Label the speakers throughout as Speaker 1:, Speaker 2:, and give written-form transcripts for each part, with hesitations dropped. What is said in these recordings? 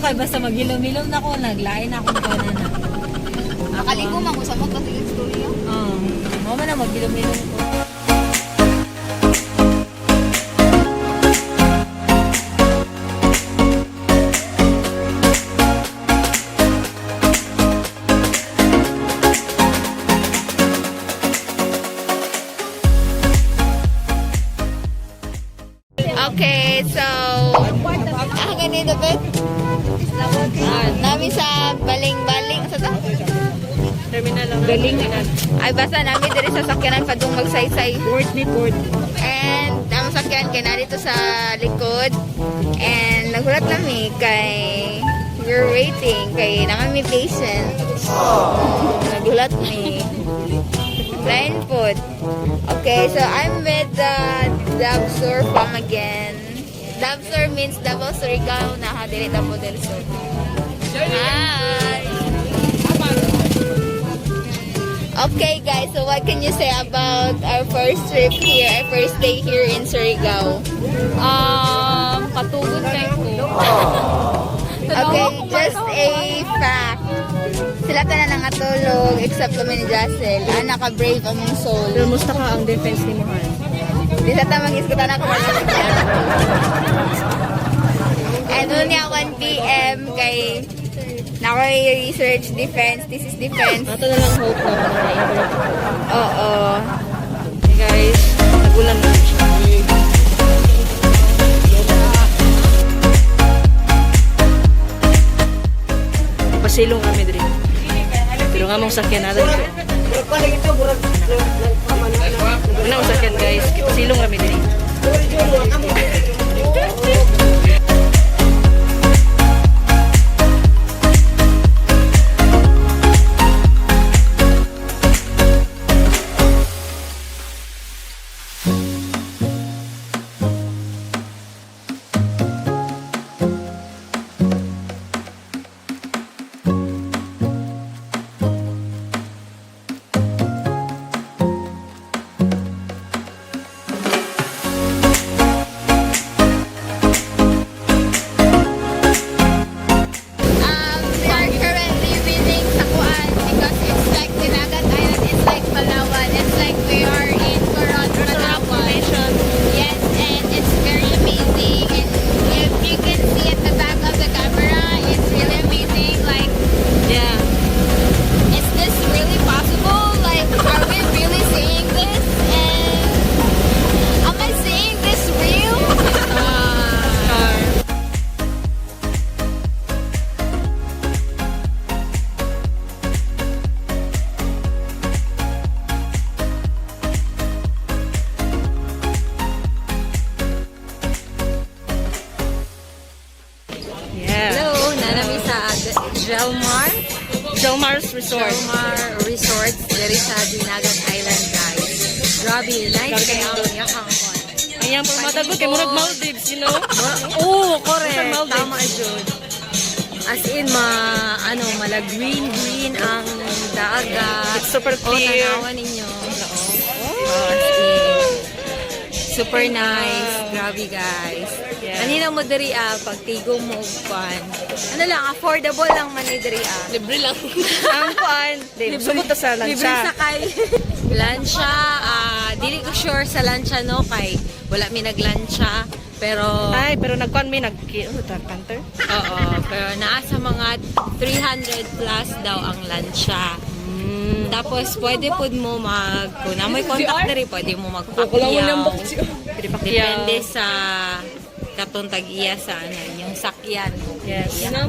Speaker 1: kay basta maghilom-hilom na ko, naglain na akong kuan na.
Speaker 2: Nakaligo man ko sa mo kasi yung istorya.
Speaker 1: Oo. Mao man na maghilom-hilom ko.
Speaker 2: Okay, so ah, ganito ba? Nami sa baling-baling sa to?
Speaker 3: Terminal lang. Galing.
Speaker 2: Ay basta nami diri sa sakyanan padung magsaysay.
Speaker 3: Port ni port.
Speaker 2: And ang sakyan kay narito sa likod. And nagulat nami kay we're waiting kay naa mi patient. Nagulat mi. Line food. Okay, so I'm with the Dabsur fam again. Dabsur means Davao Surigao na ha, dili Davao del Sur. Hi! Okay guys, so what can you say about our first trip here, our first day here in Surigao?
Speaker 3: Katugod kay ko.
Speaker 2: Okay, just a fact. Sila tanan nangatulog except kami ni Jassel. Ah, naka-brave among soul.
Speaker 3: Pero musta ka ang defense ni Mohan?
Speaker 2: Di sa tamang iskutan ako. Ano niya, 1 p.m. kay Nakoy research defense, this is defense.
Speaker 3: Ato na lang hope na na-interrupt.
Speaker 2: Oo.
Speaker 3: Hey guys, nagulan na siya. Pasilong kami diri. Pero nga mong sakyan natin dito. Una mong sakyan guys, pasilong kami diri.
Speaker 2: We are currently reading Sakuan because it's like Dinagat Island, it's like Palawan. It's like we are in Coron, Palawan. Yes, and it's very amazing. And if you can see at the back of the camera, it's really amazing. Like, is this really possible? Like, are we really seeing this? And am I seeing this real?
Speaker 3: Yeah.
Speaker 1: Hello, nanami sa Gelmar.
Speaker 3: Jomar's Resort.
Speaker 1: Gelmar Resort diri sa Dinagat Island, guys. Grabe, nice kay ang yakang kon.
Speaker 3: Ayan, pero matagod kay murag Maldives.
Speaker 1: Oo, correct.
Speaker 3: Sa Maldives.
Speaker 1: Tama jud. As in, ma, ano, mala green green ang dagat.
Speaker 3: It's super
Speaker 1: Oh,
Speaker 3: clear.
Speaker 1: tanawan ninyo. Oh, as in, super nice. Grabe, guys.
Speaker 3: Yeah.
Speaker 1: Anina mo diri ah, pagtigo mo og kwan. Ano lang, affordable lang man ni diri ah.
Speaker 3: Libre lang. Ang kuan. Sugod ta sa
Speaker 1: Libre
Speaker 3: lansya.
Speaker 1: sakay. Lansya, ah, dili ko sure sa lansya no kay wala mi naglansya pero
Speaker 3: Ay, pero nagkuan mi nag ano ta canter?
Speaker 1: oo, pero naa sa mga 300 plus daw ang lansya. Tapos pwede pud mo mag kung na may contact diri pwede mo magpakyaw.
Speaker 3: Pwede pakyaw.
Speaker 1: Depende sa katong tag-iya sa ano, yung sakyan.
Speaker 3: Yes.
Speaker 1: Iya.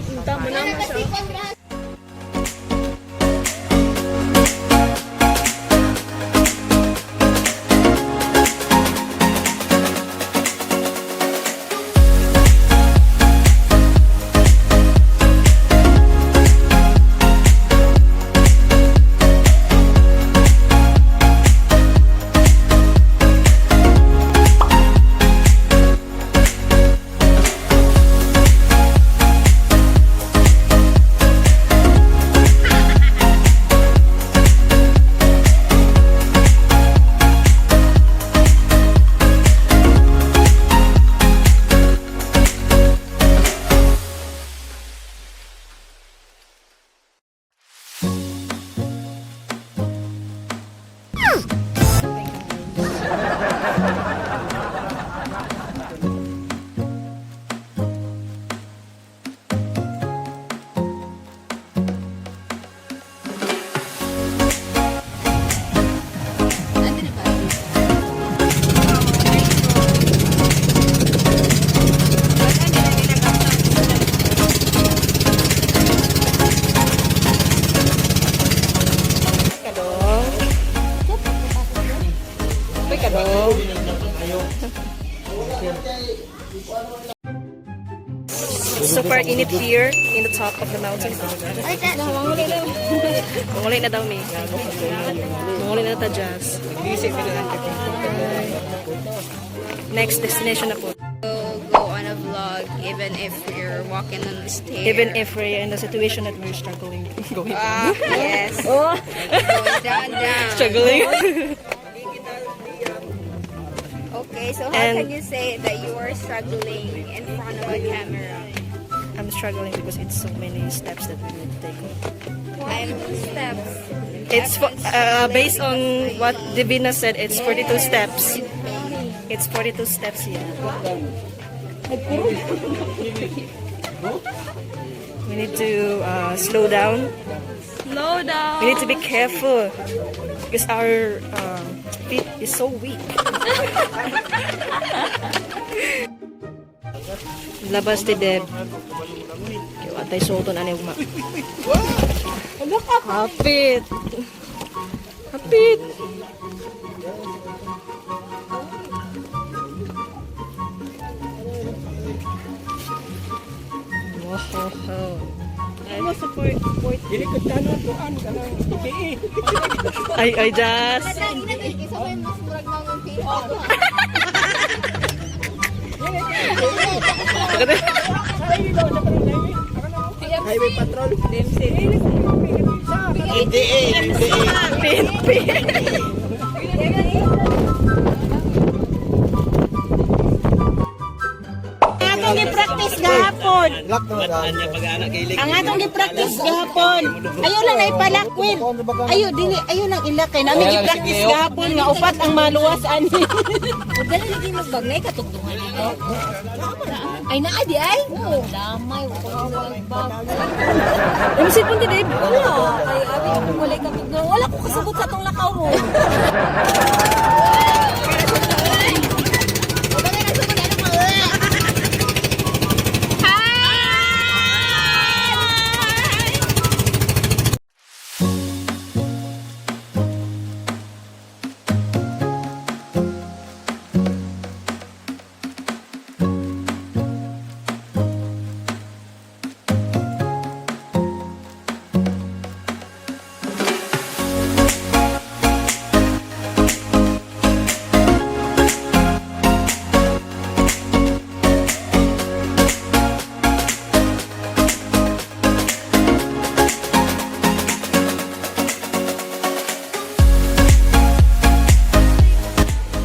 Speaker 3: Oh. Super init here in the top of the mountain. Mangulay na daw mi. Mangulay na ta, Jazz. Next destination na po.
Speaker 2: Go on a vlog even if you're walking on the stairs.
Speaker 3: Even if we're in the situation that we're struggling. Going
Speaker 2: Ah, yes. Going down, down.
Speaker 3: Struggling.
Speaker 2: Okay, so how can you say that you are struggling in front of a camera?
Speaker 3: I'm struggling because it's so many steps that we need to take.
Speaker 2: I'm steps.
Speaker 3: It's based on what Divina said. It's 42 steps. It's 42 steps here. We need to slow down.
Speaker 1: Slow down.
Speaker 3: We need to be careful because our feet is so weak. Labas ti Deb. Kaya atay suoton ani ugma. Hapit. Hapit. Wow.
Speaker 4: Dili ko tanong kuan kanang PE.
Speaker 3: Ay, ay, Jas.
Speaker 4: Highway patrol.
Speaker 5: MDA, MDA.
Speaker 3: Pin, pin.
Speaker 6: Ang atong gi-practice gahapon. Ang atong gi-practice gahapon. Ayo lang na ipalakwin. Ayo dili ayo lang ilakay. Nami gi-practice gahapon nga upat ang maluwas ani.
Speaker 1: Dali lagi mas bag na katugtungan dito. Ay naa di ay. Damay wa ko bag.
Speaker 3: Ay, masipon ti Deb.
Speaker 1: Wala kay abi ko wala katugtungan. Wala ko kasabot sa atong lakaw ron.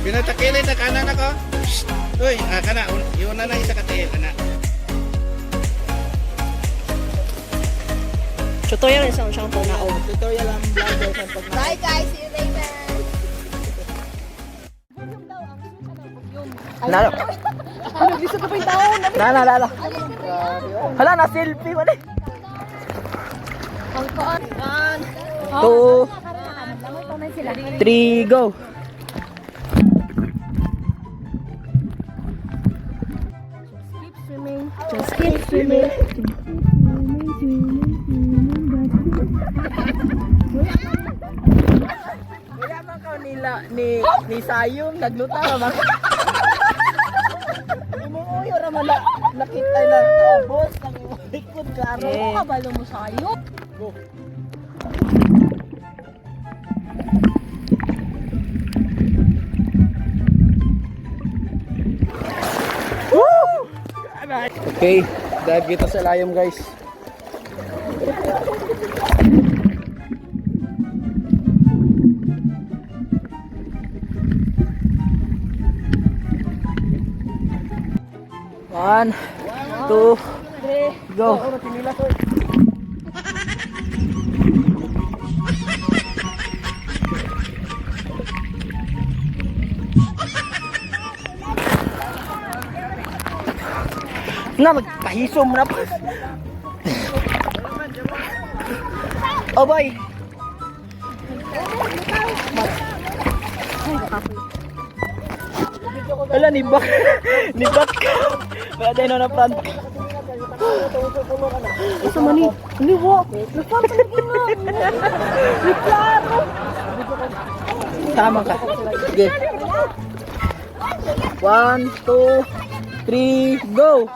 Speaker 5: Pinatakilid na kanan ako. Shh. Uy, ah, kana. Yun na na isa katiil, ana.
Speaker 3: Tutorial sa siyang pangnaog.
Speaker 4: Tutorial ang vlogger sa pag
Speaker 2: Bye guys, see you later.
Speaker 4: Nalo. Nala, nala. Hala, na selfie wala. Two, three, go. Just keep swimming. Wala man ka nila ni Sayong nagluta ra man. Imong uyo ra man na nakita na ubos ang imong likod klaro.
Speaker 3: Eh.
Speaker 1: Kabalo mo sayo.
Speaker 4: Okay, dive kita sa layom, guys. One, two, go. Na, magpahisom na pa. Oh, boy. Wala, ni Bak. Ni Bak. Wala tayo na front. Asa man ni? Ni wo. Tama ka. Sige. One, two, three, go!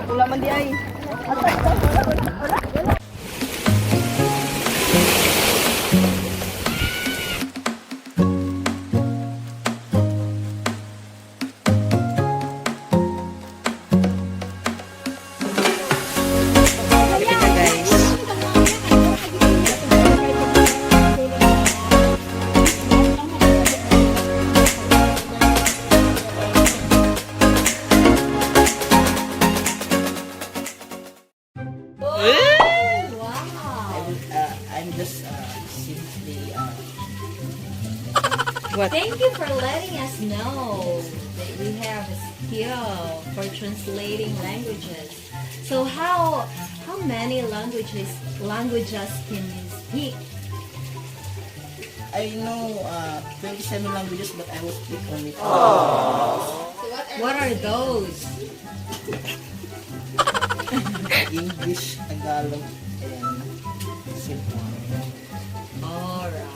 Speaker 3: Wala man di ay. Lapit na, guys.
Speaker 4: I'm just simply
Speaker 3: What?
Speaker 1: Thank you for letting us know that you have a skill for translating languages. So how many languages can you speak?
Speaker 4: I know 27 languages, but I will speak only four.
Speaker 1: What are those?
Speaker 4: English, Tagalog, and Cebuano.
Speaker 1: All right.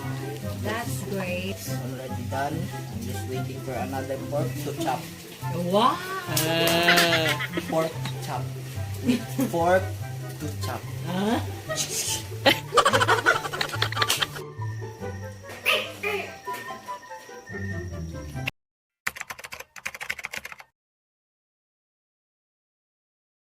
Speaker 1: That's great.
Speaker 4: It's already done. I'm just waiting for another pork to chop.
Speaker 1: Wow.
Speaker 4: Pork chop. With fork to chop.